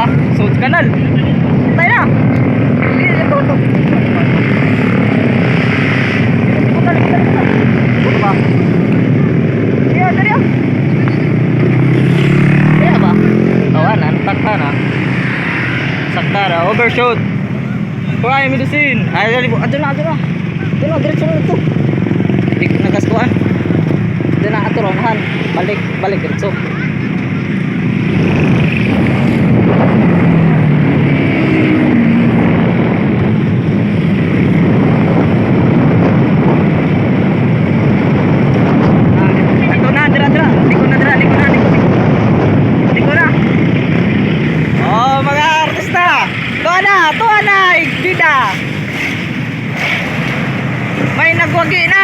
ba? Sud kanal. Tayo na. Ito, ito. Ito, ito, ito. Ito ba? Iya, dali ah. Kaya ba? Tawanan, takta na. Sakta na, overshoot. Kuha yung medicine. Ay, dali po. Ato na, ato na. Ato na, diretso na ito. Hindi ko nagaskuhan. Doon na, ato ronhan. Balik, balik, diretso. Ato na, dira, dira. Liko na, dira, liko na, liko, liko. Liko na. Oh, mga artista. Tuwa na, bida. May nagwagi na.